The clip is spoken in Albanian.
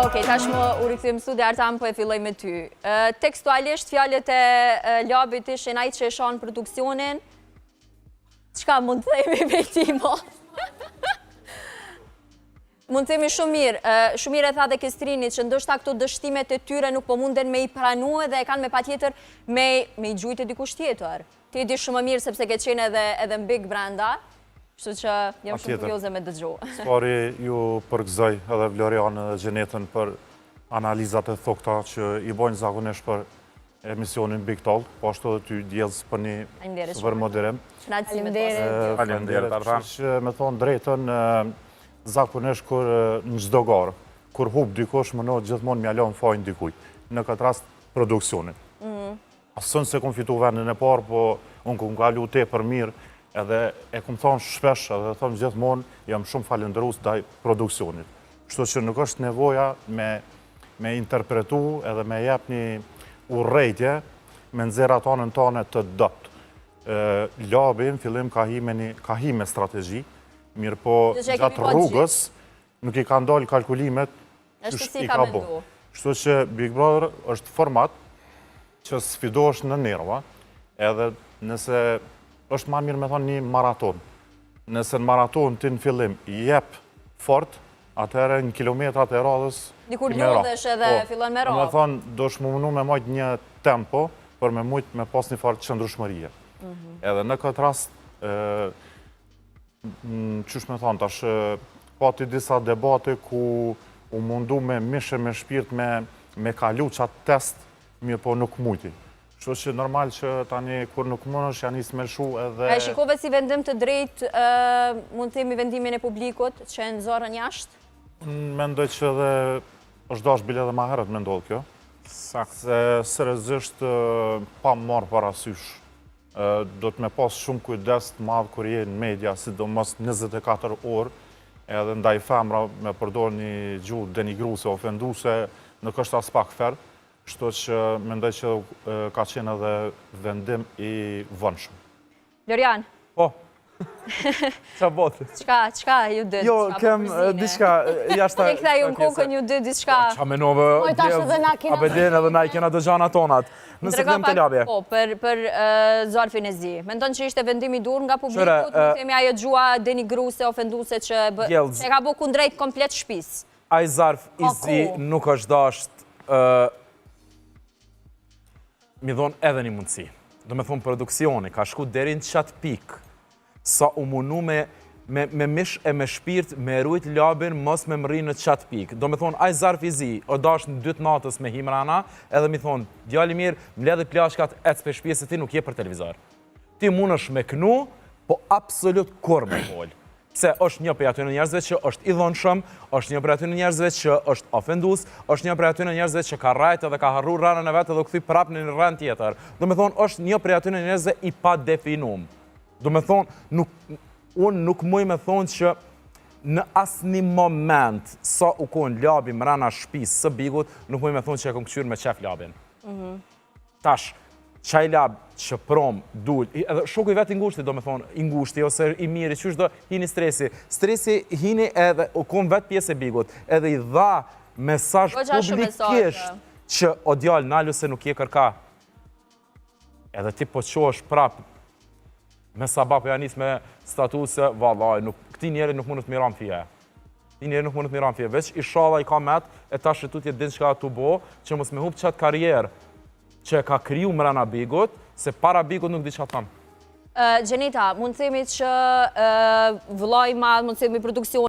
Okej, tashmë u rikthyem në studio, Artan po e filloj me ty. Tekstualisht fjalët e Labit ishin ai që e shan produksionin. Çka mund të themi me ti mo? Mund të themi shumë mirë, shumë mirë e tha dhe Kestrini që ndoshta këto dështimet e tyre nuk po munden me i pranu edhe e kanë me patjetër me, me i gjujtë dikush tjetër. Ti e di shumë më mirë sepse ke qenë edhe, edhe në Big brenda, kështu që jam shumë kurioze me dëgju. S'pari ju përgëzoj edhe Vlorianën edhe Xhenetën për analizat e thukta që i bojnë zakonisht për emisionin Big Talk, po ashtu edhe ty Diellz për një super moderim. Faleminderit. Faleminderit, Artan. Që me thonë drejtën, zakonisht kur në çdo garë, kur hup dikush, mundohet gjithmonë m'ja lon fajin dikujt. Në këtë rast, produksionin. Mhm. Asën se kum fitu vendin e parë, po unë kum kalu tepër mirë, edhe e kum thonë shpesh, edhe thonë gjithmonë, jam shumë falënderus ndaj produksionit. Kështu që nuk është nevoja me me interpretu edhe me jep një urrejtje me nxjerr atë anën tane të dobët. Labi në fillim ka hi me një ka hi me strategji, mirëpo gjatë rrugës nuk i kanë dalë kalkulimet qysh i ka bo. Kështu që Big Brother është format që sfidohesh në nerva, edhe nëse është ma mirë me thonë një maraton. Nëse në maraton ti në fillim jep fort, atëherë në kilometrat e radhës... Dikur lodhesh edhe po, fillon me ra. Me thonë, duhesh m'u mundu me majtë një tempo, për me mujtë me pas një farë qëndrushmërie. Mhm. Edhe në këtë rast, qysh me thonë, tash, pati disa debate ku u mundu me mish e me shpirt me, me kalu qatë test, mirëpo nuk mujti. Kështu që normal që tani kur nuk mundesh ja nis me lshu edhe... E shikove si vendim të drejtë, mund të themi vendimin e publikut që e nxorën jashtë? Mendoj që edhe është dashtë bile edhe ma herët me ndodhë kjo. Saktë. Se seriozisht pa marrë parasysh, duhet me pas shumë kujdes të madh kur je në media, sidomos 24 orë, edhe ndaj femra me përdor një gjuhë denigruse, ofenduse, nuk është aspak fer. Kështu që mendoj që ka qenë edhe vendim i vonshëm. Lorian. Po. Qa botë? Çka, çka ju dy? Jo, kem diçka, jashta... E këta ju në kokën ju dy diçka. Po, qa menove, a bedin edhe na i kena do gjana tonat. Nëse kthehemi te Labi. Po, për, për zarfin e zi. Mendon që ishte vendim i duhur nga publiku, të themi ajo gjuha denigruse, ofenduse që e ka bo kundrejt komplet shpisë. Ai zarf i zi nuk është dasht mi dhonë edhe një mundësi. Do me thonë produksioni, ka shku deri në qatë pikë, sa u munu me, me, me mish e me shpirt me rujt Labin mos me mrri në qatë pikë. Do me thonë, ai zarf i zi, o dasht në dy të natës me hi mrena, edhe mi thonë, djali mirë, mbledhi plaçkat, ec prej shpisë se ti nuk je për televizor. Ti munësh me knu, po absolut kurrë me folë. Pse është një prej atyre njerëzve që është i dhunshëm, është një prej atyre njerëzve që është ofendus, është një prej atyre njerëzve që ka rrajt edhe ka harru rrenën e vet edhe u kthy prapë në një rrenë tjetër. Do me thonë, është një prej atyre njerëzve i padefinum. Do me thonë, nuk, unë nuk muj me thonë që në asnjë moment sa u konë Labi mrena shpisë së Bigut, nuk muj me thonë që e kom këqyrë me qef Labin. Mhm. Tash, qaj Lab që prom, dul, edhe shoku i vet i ngushti, do me thonë, i ngushti, ose i miri, qysh do, hini Stresi. Stresi hini edhe, u konë vetë pjesë e Bigut, edhe i dha mesazh publikisht që o djalë nalu se nuk je kërka. Edhe ti po çohesh prap, me sabah po ja nis me statuse, vallaj, nuk, këti njeri nuk mundet me i ra n'fije. Këti njeri nuk mundet me i ra n'fije, veç ishalla i ka met, e tash e tutje din çka tu bo, që mos me hup qatë karrierë që e ka kriju mrena Bigut, se para Bigut nuk di çka të Xheneta, mund të themi që vëllai i madh, mund të themi produksioni.